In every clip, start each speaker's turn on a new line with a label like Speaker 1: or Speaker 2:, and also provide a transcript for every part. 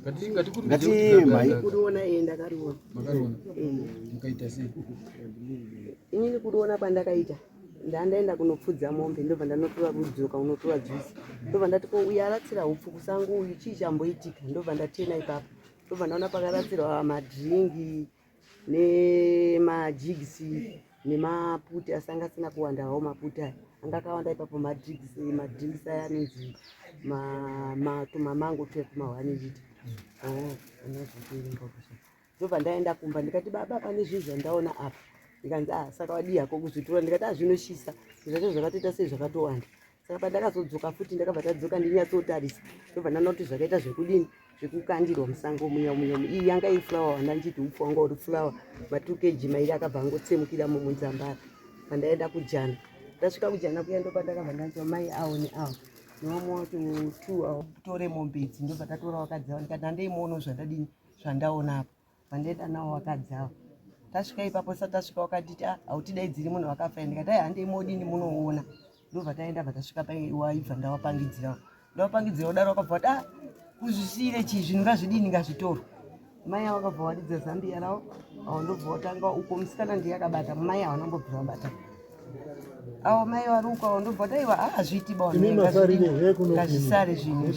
Speaker 1: Ngati mhai.
Speaker 2: Kuriona iye ndakariona.
Speaker 3: Makariona? Mukaita sei?
Speaker 2: Inini kuriona kwandakaita ndandaenda kunopfudza mombe ndobva ndanotora kudzoka unotora juice ndobva ndati ko uyu aratsira hupfu kusango uyu chii chamboitika ndobva ndatena ipapo ndobva ndaona pakaratsirwa madhiringi nemajigisi nemaputi asi anga asina kuwanda hawo maputi aya anga akawanda ipapo madrinks madrinks aya anonzi tumamango tuya tumahwani lita oh, ndobva ndaenda kumba ndikati baba pane zvinhu zvandaona apa ndikanzi ah saka wadii hako kuzvitora ndikati ah zvinoshisa zvacho zvakatoita sei zvakatowanda saka pandakazodzoka futi ndakabva tadzoka ndinyatsotarisa ndobva ndaona kuti zvakaita zvekudini zvekukandirwa musango muya muya iyi yanga iri fulawa wanda ndichiti upfu wanga uri fulawa matukeji mairi akabva angotsemukira mumunzambara pandaenda kujana ndasvika kujana kuya ndopandakabva ndanzwa mai awo neawo nevamwe wacho two awo tore mombe idzi ndobva tatora wakadzi awo ndikati handei muono zvandadini zvandaona apo vandaenda nawo vakadzi avo tasvika ipapo sa tasvika wakanditi ah, hautidaidziri munhu wakafa ndikati ai handei modini munoona ndobva taenda bva tasvika pawaibva ndawapangidzirawo ndawapangidzira kudaro wakabva wati ah kuzvisiire chii zvinhu ngazvidini ngazvitorwe mai avo vakabva waridza zambiya ravo avo ndobva watanga uko musikana ndiye akabata mai havana kumbobvira vabata avo mai vari uko avo ndobva kuti aiwa hazviiti bangazvisare zvinhu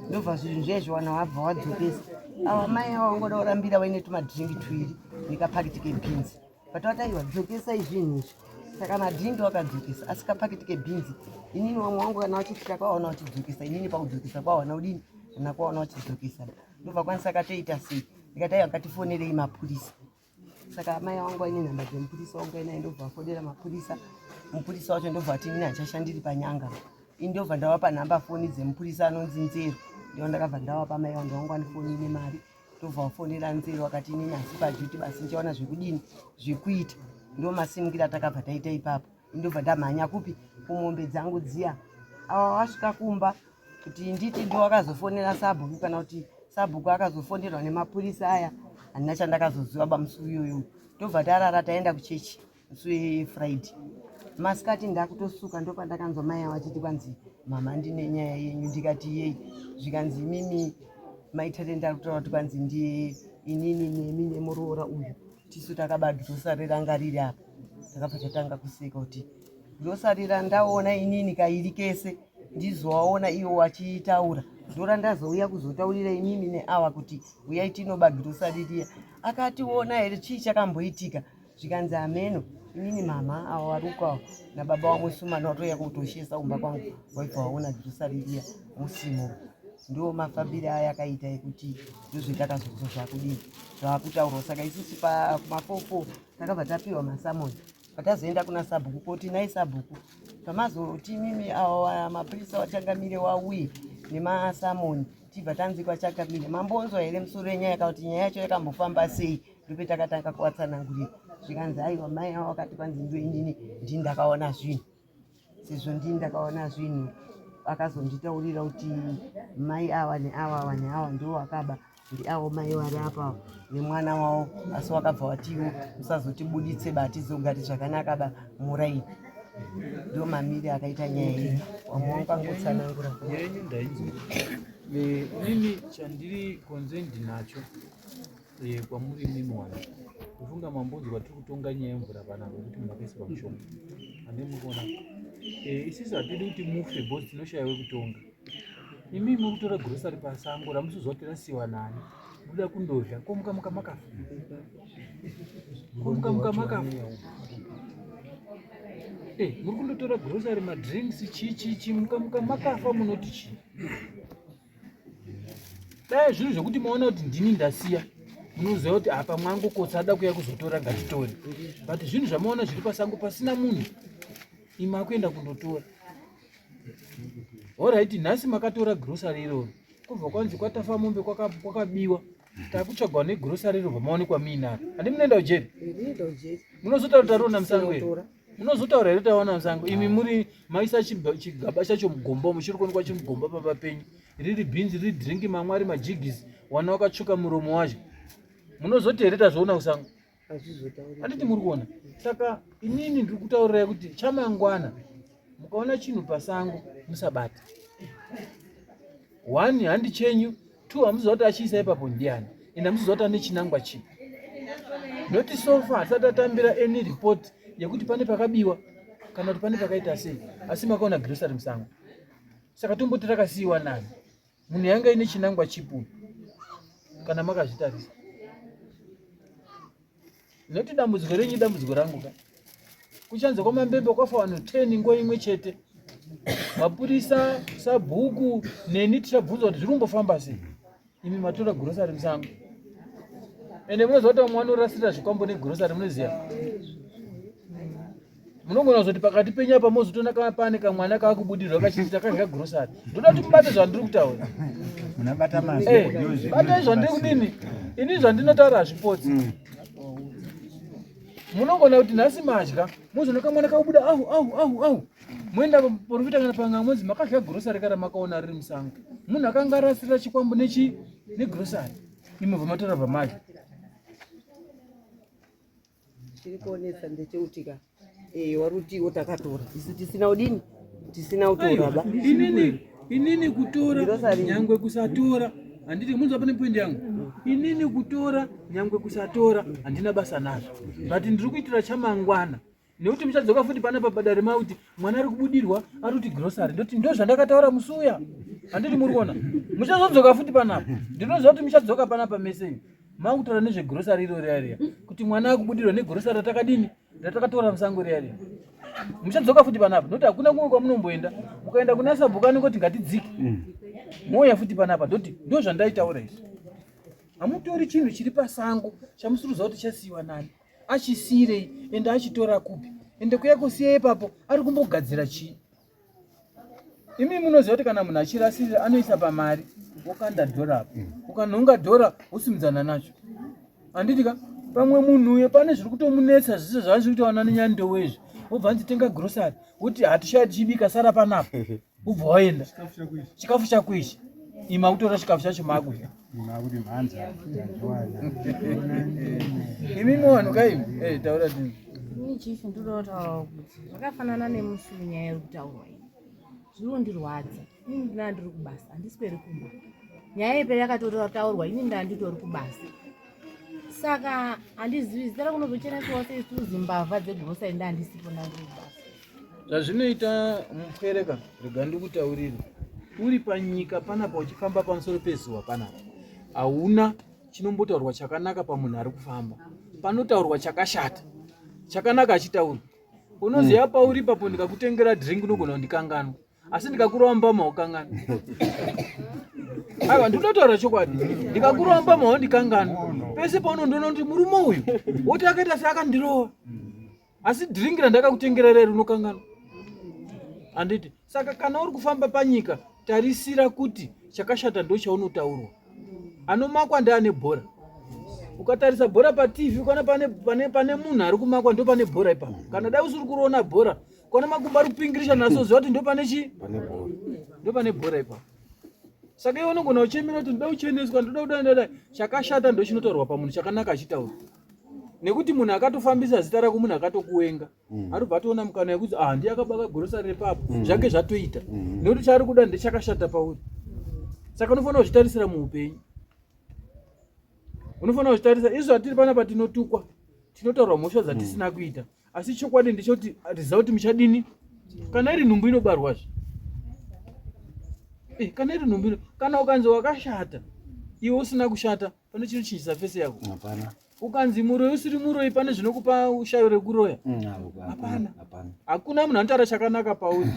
Speaker 2: ndobva zvinhu zviye zviwana wabva wadzokesa ava mai avo vangoda kurambira vaine tumadhiringi tuiri nekapakiti kebhinzi but vati aiwa dzokesai zvinhu izvi saka madhiringi wakadzokesa asi kapakiti kebhinzi inini vamwe wangu kana vachiti takawaona vachidzokesa inini pakudzokesa kwawana kudini kana kwawana vachidzokesa ndobva kwanisa katoita sei ndikati aiwa ngatifonerei mapurisa saka amai vangu aine nhamba dzemupurisa wangu ainaye ndobva afonera mapurisa mupurisa wacho ndobva ati inini hachashandiri panyanga ini ndobva ndavapa nhamba foni dzemupurisa anonzi nzero ndivo ndakabva ndavapa mai vangu vangu vanifoni ine mari ndobva wafonera nzero akati inini hasi pajuti basi ndichaona zvekudini zvekuita ndo masimukira atakabva taita ipapo ndobva ndamhanya kupi kumombe dzangu dziya awa wasvika kumba kuti nditi ndiwakazofonera sabhuku kana kuti sabhuku akazofonerwa nemapurisa aya handina chandakazoziva bamusi uyoyo tobva tarara taenda kuchechi musi wefriday masikati ndakutosuka ndopandakanzwa mai avo vachiti kwanzi mama ndine nyaya yenyu ndikati yei zvikanzi imimi maitete ndakutaura kuti kwanzi ndiye inini nemi nemuroora uyu tisu takaba girosari ranga riri apa takabva tatanga kuseka kuti Ndosarira ndaona inini kairi kese ndizowaona iwo wachitaura ndora ndazouya kuzotaurira imimi neawa kuti uyai tinoba girosari riya akationa here chii chakamboitika zvikanzi hameno inini mama awa waruka awa nababa wamusumana watouya kutoshesa kumba kwangu waibva waona girosari riya musimo ndiwo mafambire aya akaita ekuti ndozvetakazonzwa zvakudini zvakutaurwa saka isusu pamafofo takabva tapiwa masamoni patazoenda kuna sabhuku koti nhai sabhuku pamazoti mimi awa mapurisa wachangamire wauye nemasamoni tibva tanzi kwachangamire mambonzwa here musoro wenyaya kana kuti nyaya yacho yakambofamba sei ndope takatanga kuvatsanangurira zvikanzi aiwa mai avo vakati kwanzi ndo inini ndini ndakaona zvinhu sezvo ndini ndakaona zvinhu akazonditaurira kuti mai ava neava ava neava ndiwo vakaba ndiavo mai vari apa nemwana wavo asi wakabva watiwo musazotibuditse ba tizogari zvakanaka ba muraini ndo mamiri akaita nyaya iyi wamwe wangu angotsanangura
Speaker 3: yenyu ndainzwa inini chandiri concerned nacho Eh, kwamuri imimi wani kufunga mambonzwa tiri kutonga nyaya yemvura panapa yekuti munhu akaisirwa mushonga ande muri kuona eh, isisu hatidi kuti mufe bcause tinoshaya wekutonga imimi muri kutora grocery pasango ramusizwa kuti rasiwa nani muda kundodya ko mukamuka makafa ko mukamuka makafa eh, muri kundotora grocery madrinks chii chii chii mukamuka makafa munoti chii dai zviri zvekuti maona kuti ndini ndasiya munoziva kuti apa mwangu kotsa ada kuya kuzotora ngatitore but zvinhu zvamaona zviri pasango pasina munhu imi akuenda kundotora horaiti nhasi makatora grocery iroro kubva kwanzi kwatafa mombe kwakabiwa takutsvagwa negrocery iro vamaonekwa muinaro handi munoenda kujeri munozotaura tariona musango here munozotaura here taona musango imi muri maisa chigaba chacho mugomba umu chiri kuonekwa chiri mugomba pamba penyu riri bhinzi riri dhiringi mamwe ari majigisi wana wakatsvuka muromo wacho munozoti here tazviona kusango handiti muri kuona saka inini ndiri kutaurirai kuti chamangwana mukaona chinhu pasango musabata one handi chenyu. Two, hamuziva kuti achiisa ipapo ndiani, and hamuziva kuti ane chinangwa chii. Noti so far hatisati tatambira any report yekuti pane pakabiwa kana kuti pane pakaita sei, asi makaona grocery musango. Saka tomboti rakasiyiwa nani? Munhu yanga ine chinangwa chipi kana makazvitarisa? Nekuti dambudziko renyu dambudziko rangu ka. Kuchanze kwaMambembe kwafa vanhu 10 nguva imwe chete. Mapurisa, sabhuku neni tichabvunzwa kuti zviri kumbofamba sei. Imi matora grocery musango. Ende munoziva kuti vamwe vanorasirira zvikwambo negrocery munoziva. Munogona kuzoti pakati penyu apa mozotoona kana pane kamwana kakubudirwa kachiti takadya grocery. Ndoda kuti mubate zvandiri kutaura.
Speaker 1: Munabata mazwi.
Speaker 3: Eh, batai zvandiri kudini? Ini zvandinotaura hazvipotsi. Munogona kuti nhasi madya mozoona kamwana kakubuda au au au au. Moenda paprofita kana pang'anga monzi makadya grocery kana makaona riri musango. Munhu akanga arasirira chikwambo nechi negrocery. Imi mobva matora pamadya.
Speaker 2: Chiri kuonesa ndechekuti ka eh warutiwo takatora isu tisina kudini tisina kutora ba.
Speaker 3: Inini inini kutora nyangwe kusatora handiti munzwa pane point yangu. Inini kutora nyangwe kusatora handina basa nazvo, but ndiri kuitira chamangwana nekuti muchadzoka futi pana pabadare mauti mwana ari kubudirwa ari kuti grocery, ndoti ndo zvandakataura musi uya, handiti muri kuona muchazodzoka futi panapa. Ndinoziva kuti muchadzoka panapa mese makutaura nezvegrocery iro riya riya kuti mwana akubudirwa negrocery ratakadini ratakatora musango riya riya. Muchadzoka futi panapa nokuti hakuna kumwe kwamunomboenda. Mukaenda kuna sabhuku anongoti ngatidzike, mouya futi panapa, ndoti ndo zvandaitaura izvi. Hamutori chinhu chiri pasango chamusiri kuti chasiyiwa nani, achisiyirei, ende achitora kupi, ende kuya kusiya ipapo ari kumbogadzira chii? Imi munoziva kuti kana munhu achirasirira anoisa pamari wokanda dhora apo, ukanhonga dhora wosimudzana nacho, handiti ka? Pamwe munhu uyo pane zviri kutomunetsa zvese zvaazviri kutowana nenyandowe izvi, wobva anzi tenga grocery, woti hatishaya tichibika, sara panapa, wobva waenda chikafu chako ichi, ima kutora chikafu chacho maakudya. Imi vanhu kaimi eh, taura tini.
Speaker 4: Ini chief ndinoda kutaurawo kuti zvakafanana nemusi wenyaya iri kutaurwa iyi, zvinondirwadza. Ini ndinaa ndiri kubasa, handisweri kumba. Nyaya iyi yakatotaurwa ini ndaa nditori kubasa, saka handizivi zita rakunozocheneswawo sei tuzi mbavha dzegrocery, ndaa ndisipo, ndaa ndiri kubasa.
Speaker 3: Zvazvinoita mupwereka, rega ndikutaurire. Uri panyika panapa uchifamba pamusoro pezuva panapa, hauna chinombotaurwa chakanaka pamunhu ari kufamba. Panotaurwa chakashata, chakanaka hachitaurwi. Unoziva pauri ipapo, ndikakutengera drink unogona kundikanganwa, asi ndikakurova mbama ukanganwa. Aiwa, ndinotaura chokwadi, ndikakurova mbama wandikanganwa. Pese paunondiona kuti murume uyu woti akaita seakandirova, asi drink randakakutengera rero unokanganwa, handiti? Saka kana uri kufamba panyika, tarisira kuti chakashata ndo chaunotaurwa. Anomakwa ndeane bhora. Ukatarisa bhora paTV ukaona pane, pane, pane munhu ari kumakwa, ndo pane bhora ipapo. Kana dai usiri kuroona bhora, ukaona makumbo ari kupingirisha naso, ziva kuti ndo pane chii, ndo pane bhora ipapo. Saka iwe unogona kuchemera kuti ndoda kucheneswa, ndoda kudai, ndoda chakashata ndo chinotaurwa pamunhu, chakanaka achitaurwa, nekuti munhu akatofambisa zita rako munhu akatokuwenga. Aribva atoona mukana yekuti ah, ndiye akabaka grocery repapo, zvake zvatoita, nekuti chaari kuda ndechakashata pauri. Saka unofanira kuzvitarisira muupenyu, unofanira kuzvitarisa. Izvo hatiri panapa tinotukwa, tinotaurwa mhosva dzatisina kuita, asi chokwadi ndechekuti riziva kuti muchadini kana iri nhumbu inobarwazve. Eh, kana iri nhumbu, kana ukanzi wakashata iwe usina kushata, pane chinochinjisa fesi yako?
Speaker 1: Hapana.
Speaker 3: Ukanzi muroyi usiri muroyi, pane zvinokupa ushayo rekuroya? Hapana. Hakuna munhu anotaura chakanaka pauri,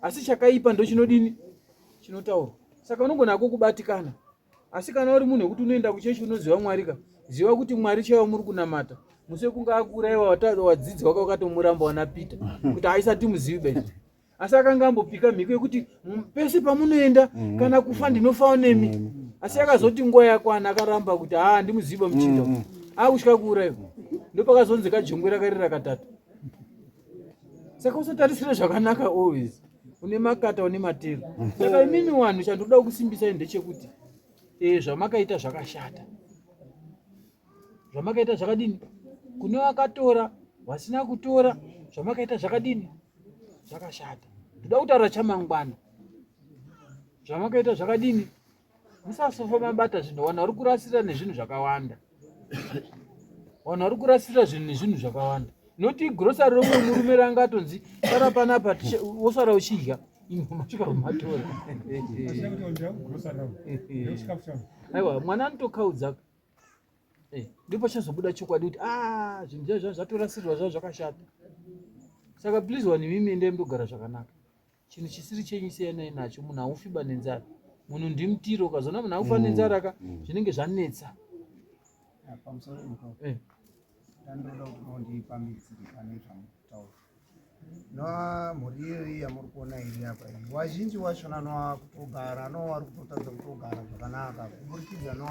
Speaker 3: asi chakaipa ndo chinodini, chinotaurwa. Saka unogona ko kubatikana, asi kana uri munhu wekuti unoenda kuchechi, unoziva Mwari ka, ziva kuti Mwari chaivo muri kunamata musi wekunge akuurayiwa, wadzidzi waka wakatomuramba wana Peter kuti haisati muzivi bedzi, asi akanga ambopika mhiko yekuti pese pamunoenda kana kufa ndinofawo nemi. Asi akazoti nguva yakwana akaramba kuti haa, ndimuziva muchinda, akutya kuurayiwa. Ndopakazonzi kajongwe rakarira katatu. Saka usatarisire zvakanaka always, une makata une matero. Saka imimi vanhu, chandoda kusimbisai ndechekuti e, zvamakaita zvakashata, zvamakaita zvakadini, kune vakatora, vasina kutora, zvamakaita zvakadini, zvakashata. Ndoda kutaura chamangwana, zvamakaita zvakadini. Musasofa mabata zvinhu, vanhu vari kurasira nezvinhu zvakawanda. Vanhu vari kurasira zvinhu nezvinhu zvakawanda. Noti grocery romwe murume ranga atonzi sara panapa wosara uchidya imwe masvika kumatora. Aiwa mwana anotokaudza. Eh, ndipo pachazobuda chokwadi kuti ah zvinhu zvacho zvatorasirwa zvavo zvakashata. Saka please vanhu imimi endai mundogara zvakanaka. Chinhu chisiri chenyu siyanai nacho. Munhu haufi ba nenzara. Munhu ndimutiro, ukazoona munhu aufa nenzara ka zvinenge zvanetsa.
Speaker 1: Pamusoro
Speaker 3: eh.
Speaker 1: Ndandoda kuti mondipamhidzire pane zvamutaura. No mhuri iyoyi yamuri kuona iri apa iyi, wazhinji wachona no kutogara no wari kutotadza kutogara zvakanaka kuburikidza no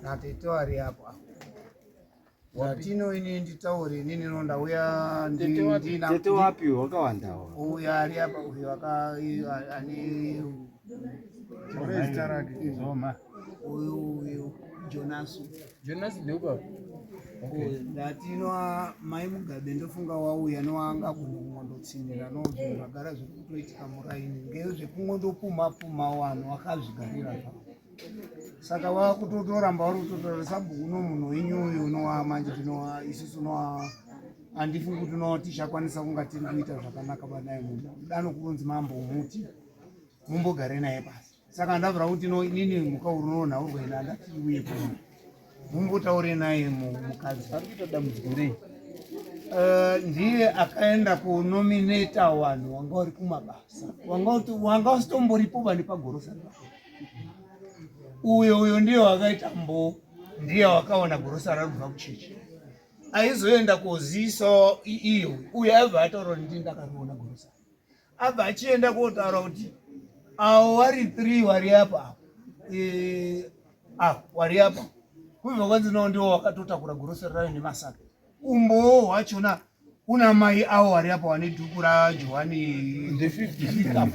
Speaker 1: natete wari apo apo. Watino ini nditaure inini no ndauya ndina
Speaker 5: tete wapi wakawandawo.
Speaker 1: Uyo ari apa uyo aka ane zita rake Zoma. Uyu uyu Jonas.
Speaker 3: Jonas ndeupa.
Speaker 1: Ndati no mai Mugabe ndofunga wauya noanga kunongondotsinira no zvinhu zvagara zviri kutoitika muraini ngezvekungondopuma puma vanhu vakazvigarira zvavo. Saka wakutotoramba uri kutotora sabhuku no munhu wenyu uyu unowa manje zvino isusu no handifungi kuti no tichakwanisa kunga tiri kuita zvakanaka panaye munhu dano kunzi mambo muti mumbogare naye pasi. Saka ndabvira kuti no inini mhuka uri unonhaurwa ina ndati uye kuno mumbotaure naye mukadzi.
Speaker 3: Ari kuita dambudziko rei?
Speaker 1: Ndiye akaenda kunominata vanhu wanga vari kumabasa wanga usitomboripo vane pagorosa. Uyo uyo ndiye wakaita mbo, ndiye wakaona gorosa rarubva kuchechi aizoenda kozisa iyo uyo aibva ataura kuti ndini ndakariona gorosa, abva achienda kotaura kuti avo vari 3 vari apa vari apa kubva kwanzi no ndiwo wakatotakura gorosa rayo nemasaka. Umbowo hwachona una mai avo vari apa vane dhuku raJohani
Speaker 3: the 50.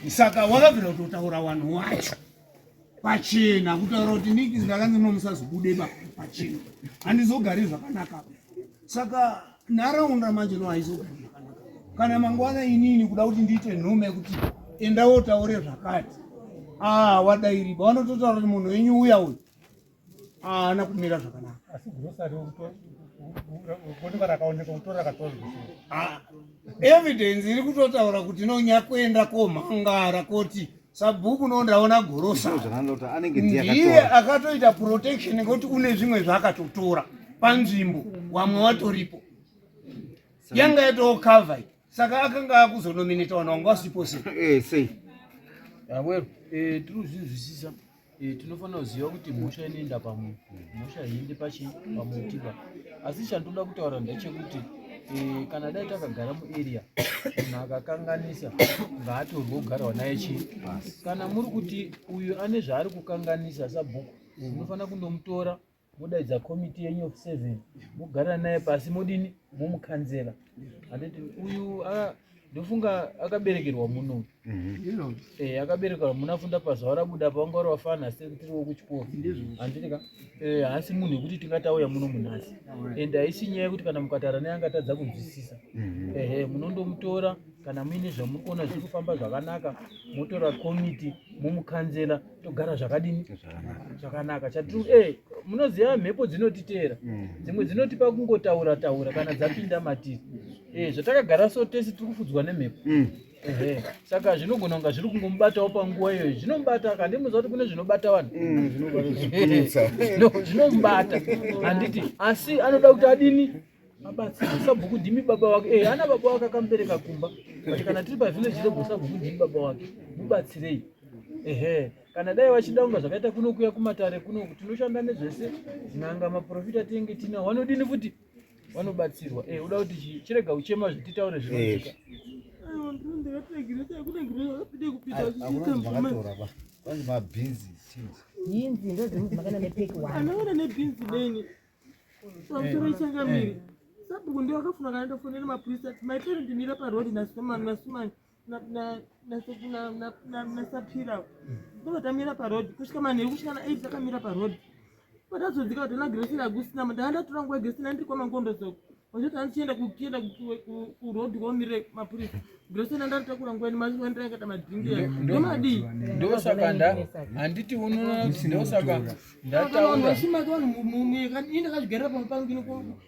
Speaker 1: Saka wakabvira kutotaura vanhu wacho pachena kutaura kuti niki ndakanzi no musazobude pachena handizogari zvakanaka. Saka nharaunda manje no haizogari zvakanaka. Kana mangwana inini kuda kuti ndiite nhume kuti enda wotaure zvakati, wadairiba vanototaura kuti munhu wenyu uya uyu haana kumira zvakanaka.
Speaker 6: Asi grocery kuonekwa rakaonekwa kutora rakatorwa.
Speaker 1: Evidence iri kutotaura kuti nonyakuenda komhangara koti sabhuku nondaona gorosa ndiye akatoita protection ngekuti une zvimwe zvaakatotora panzvimbo wamwe watoripo yanga yatoo cover. Saka akanga akuzonominata vanhu vanga vasipo sei?
Speaker 5: Sei?
Speaker 3: Awero, tiri kuzvinzwisisa. Tinofanira kuziva kuti mhosva inoenda pamunhu, mhosva haiende pamuti ba. Asi chandoda kutaura ndechekuti kana dai takagara muarea, munhu akakanganisa ngaatorwe kugarwa naye chii. Kana muri kuti uyu ane zvaari kukanganisa sabhuku, munofanira kundomutora modaidza komiti yenyu of 7, mogara naye pasi, modini, momukanzela. Handiti uyu ndofunga akaberekerwa muno? Akaberekerwa muno, afunda pazuva rabuda pavanga vari vafana, asi tiriwo kuchikoro, handiti ka? Haasi munhu wekuti tingati auya muno munhasi, and haisi nyaya yekuti kana mukataura naye angatadza kunzwisisa. Ehe, munondomutora kana muine zvamuri kuona zviri kufamba zvakanaka, motora komiti momukanzela, togara zvakadini, zvakanaka. Chatiri munoziva mhepo dzinotiteera, dzimwe dzinotipa kungotaura taura kana dzapinda matiri. Zvatakagara so tese tiri kufudzwa nemhepo. Ehe, saka zvinogona kunga zviri kungomubatawo panguva iyoyo, zvinomubata. Kandimuziva kuti kune zvinobata vanhu, zvinomubata, handiti? Asi anoda kuti adini, abatsirwe. Sabhuku ndimi baba wake. Ana baba wake akamubereka kumba, but kana tiri pavillage level, sabhuku ndimi baba wake, mubatsirei. Ehe, kana dai vachida kunga zvakaita kuno kuya kumatare kuno, tinoshanda nezvese, n'anga, maprofita tinenge tina, vanodini futi, vanobatsirwa. Uda kuti chirega uchema, zvititaure zvinoitika.
Speaker 5: Kwanzi mabhinzi.
Speaker 4: Bhinzi ndodzimwe makana nepeki one.
Speaker 7: Anoona nebhinzi neni pamusoro ichangamiri sabhuku ndiwo akafuna kana ndofonera mapurisa ati maitore ndimira parodi nasumani nasumani nasapira, ndobva tamira parodi kusvika manheru, kusvika na8 takamira parodi. Patazodzika kuti na grocery agusina, ndanga ndatora nguva yegrocery ndiri kwamangondo soko. Wachoti andichienda kuchienda kuroad komirire mapurisa. Grocery ndaritakura nguva ndakaita madringi aya. Ndomadii?
Speaker 3: Ndosaka nda handiti unoona kuti ndosaka ndataura.
Speaker 7: Chimaka vanhu mumwe ini ndakazvigarira pamwe pangu ino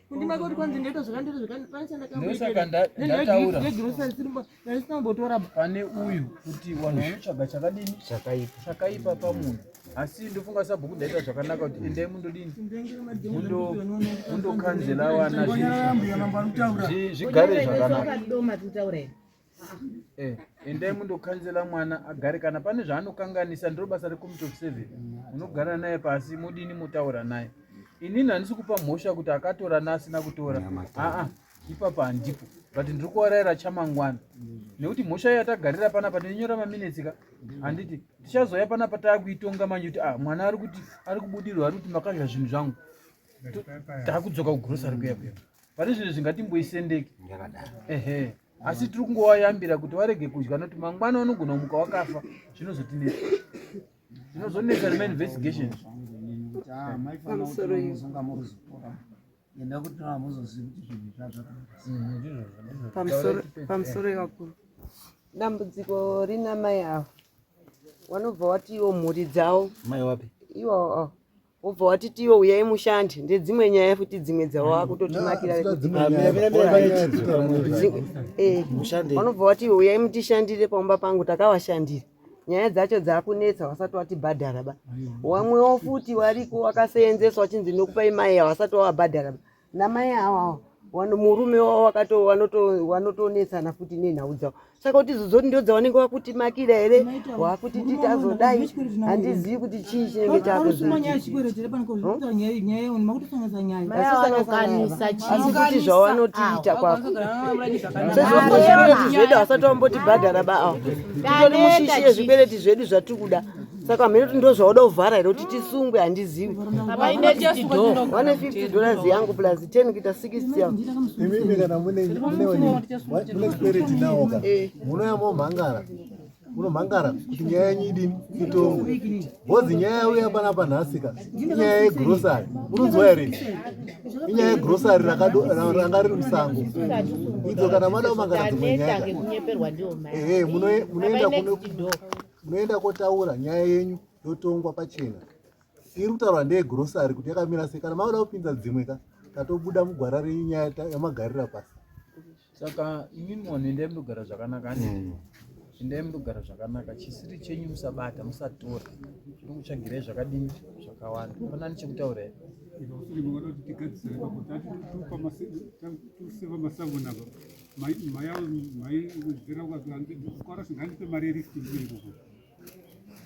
Speaker 7: kundimaka kuti kwanzi ndaita zvakandiita zvakandi pane
Speaker 3: Ndosaka ndataura.
Speaker 7: Negrocery siri ndisina
Speaker 3: Pane uyu kuti vanhu vanotsvaga chakadini
Speaker 2: Chakaipa.
Speaker 3: Chakaipa pamunhu. Asi ndofunga sabhuku ndaita zvakanaka kuti endai mundodini mundokanzela vana zvigare zvakanaka. Endai mundokanzela mwana agare kana pane zvaanokanganisa ndiro basa recommittee of seven. Munogara naye pasi modini motaura naye. Inini handisi kupa mhosva kuti akatora naasina kutora. Aa ipapa handipo but ndiri kuwaraira chamangwana nekuti mhosva yatagarira panapa tinonyora maminetsi ka handiti tichazouya panapa taakuitonga manje kuti ah mwana ari kuti ari kubudirwa ari kuti makadya zvinhu zvangu taakudzoka kugrosari kuya kuya pane zvinhu zvingatimboisendeki ehe asi tiri kungowayambira kuti warege kudya nokuti mangwana unogona kumuka wakafa zvinozotinetsa zvinozonetsa nemainvestigations.
Speaker 2: Pamusoro iyo.
Speaker 1: Enda kuti hamuzozivi kuti zvinhu zvazvakanaka.
Speaker 2: Pamusoro yevakuru, dambudziko rina mai ava vanobva wati iwo mhuri dzavo
Speaker 5: Mai wapi?
Speaker 2: Iwo oh, wobva watiti iwo uyai mushande. Ndedzimwe nyaya futi dzimwe dzavakutotimakira. Vanobva wati iwo uyai mutishandire paumba pangu. Takavashandira, nyaya dzacho dzakunetsa, vasati watibhadhara ba. Wamwewo futi wariko wakaseenzeswa wachinzi nokupai mai ava, vasati wavabhadhara ba. Namai awawo wano murume wavo wanotonetsana futi nenhau dzavo. Saka kuti idzo ndo dzavanenge vakutimakira here, wakuti titazodai, handizivi kuti chii chinenge
Speaker 7: nyaya yechikwereti here pane kuzvitaura nyaya yeuni makutosanganisa nyaya.
Speaker 4: Vanokanisa.
Speaker 2: Asi kuti zvavanotiita kwako sezvo zvikwereti zvedu hasati vambotibhadhara ba ava, titori mushishi yezvikwereti zvedu zvatiri kuda. Saka hamene kuti ndo zvauda kuvhara here kuti tisungwe, handizivi. Vane $50 yangu plus 10 kuita 60 yavo.
Speaker 6: Imimi kana mune chikwereti nawo ka, munouya momhangara, munomhangara kuti nyaya yenyu idini itongwe, bhozi nyaya yauya panapa nhasi ka inyaya yegrosari. Munonzwa here? Inyaya yegrosari ranga riri musango. Idzo kana mada kumangara dzimwe nyaya ka,
Speaker 4: Kunyeperwa ndiwo mai.
Speaker 6: Ehe, munoenda kotaura nyaya yenyu yotongwa pachena. Iri kutaurwa ndeyegrosari kuti yakamira sei. Kana makuda kupinza dzimwe ka, tatobuda mugwara renyaya yamagarira pasi.
Speaker 3: Saka imimi vanhu endai munogara zvakanaka, handiti? Endai munogara zvakanaka, chisiri chenyu musabata, musatora. Tinokutsvagirai zvakadini zvakawanda. Panani chekutaura here?
Speaker 6: Tigadzisire pakuti tuseva masango navo maiwedzera singandipe mari yerifti mbiri ikoko.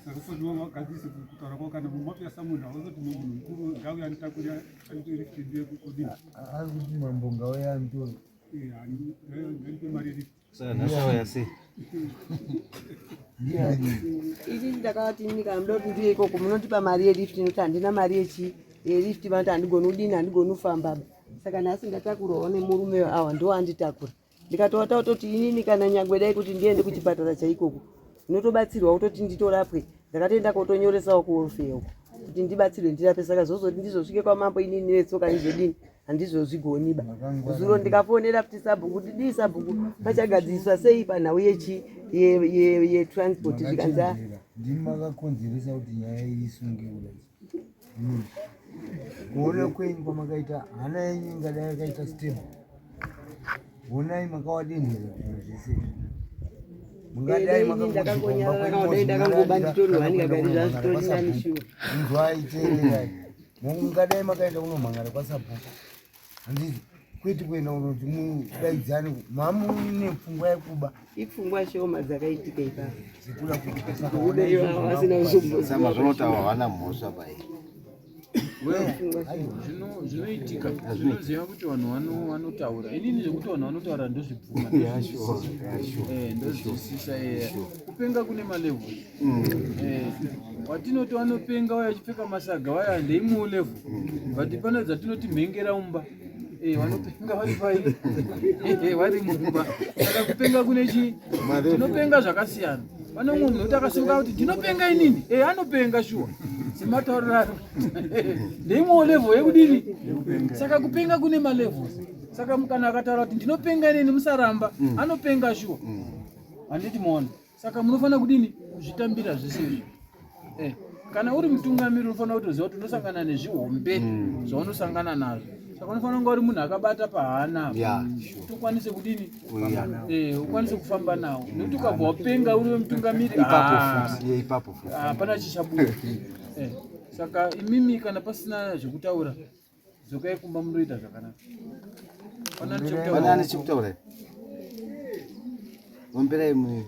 Speaker 6: Saka usati wagadzise kutaura kwako kana mumapiyasa munhu hauzoti munhu mukuru ngauye anditakure lifti ndiye kudini.
Speaker 1: Ari kuti mambo ngauye anditore.
Speaker 6: Ngandipe mari yerifti.
Speaker 5: Saka nhasi auya sei?
Speaker 2: Ini ndakavati ini kana muda kuti ndiye ikoko munondipa mari yelift, nokuti handina mari yechi yelift. Vanoti handigoni kudini, handigoni kufamba ba. Saka nhasi ndatakurwawo nemurume awa, ndo anditakura. Ndikatovata kutoti inini kana nyangwe dai kuti ndiende kuchipatara chaikoko ndinotobatsirwa kutoti nditorapwe. Ndakatoenda kotonyoresawo kuwelfare uko kuti ndibatsirwe ndirape. Saka zvozoti ndizosvike kwamambo inini netsoka ndizodini, handizozvigoni ba. Zuro ndikafonera kuti sabhuku kuti dii, sabhuku pachagadziriswa sei panhau yechi yetransport, zvikanzi "Ah,
Speaker 1: Ndimi makakonzeresa kuti nyaya iyi isungiwe. Kuona kwenyu kwamakaita, hana yenyu ingadai yakaita stable. Honai makawadenhera zvinhu zvese. Mungadai
Speaker 2: Dai ndakangonyarara, kana dai ndakangoba nditori wani kakati zvazvitori nani shuwa.
Speaker 1: Inzwai, teererai. Mungadai makaenda kunomhangara kwasabhuku, handiti? Kwete kuenda kunoti mudaidzane mamune pfungwa yekuba.
Speaker 2: Ipfungwa shoma dzakaitika ipapo.
Speaker 1: Dzekuda kuti
Speaker 2: Kubuda ivo vasina kuzomboziva.
Speaker 5: Sama zvinotaura havana mhosva pai.
Speaker 3: Zvinoitika zvinoziva kuti vanhu vanotaura. Inini zvekuti vanhu vanotaura ndozvibvuma. Ndozvisisa. Kupenga kune malevels. Watinoti vanopenga vaya vachipfeka masaga vaya ndeimwewo level, but pane dzatinoti mhengera mumba. Vanopenga vari pai? Vari mumba. Saka kupenga kune chi tinopenga zvakasiyana. Pane umwe munhu kuti akasimuka kuti ndinopenga inini, anopenga shuwa sematauriro aro, ndeimwewo level yekudini. Saka kupenga kune malevels. Saka kana akataura kuti ndinopenga inini musaramba, anopenga shuwa. Handiti maona? Saka munofanira kudini? Kuzvitambira zvese izvi. Kana uri mutungamiri unofanira kutoziva kuti unosangana nezvihombe zvaunosangana nazvo. Saka unofanira kunge uri munhu akabata pahana kuti ukwanise kudini? Ukwanise kufamba nawo. Nekuti ukabva wapenga uri wemutungamiri,
Speaker 5: Ipapo
Speaker 3: ah,
Speaker 5: futi, yeah, ipapo futi.
Speaker 3: Hapana chichabuda. Saka imimi kana pasina zvekutaura, dzokai kumba mundoita zvakanaka. Pana
Speaker 5: Pane ane chekutaura here? Omberai mu.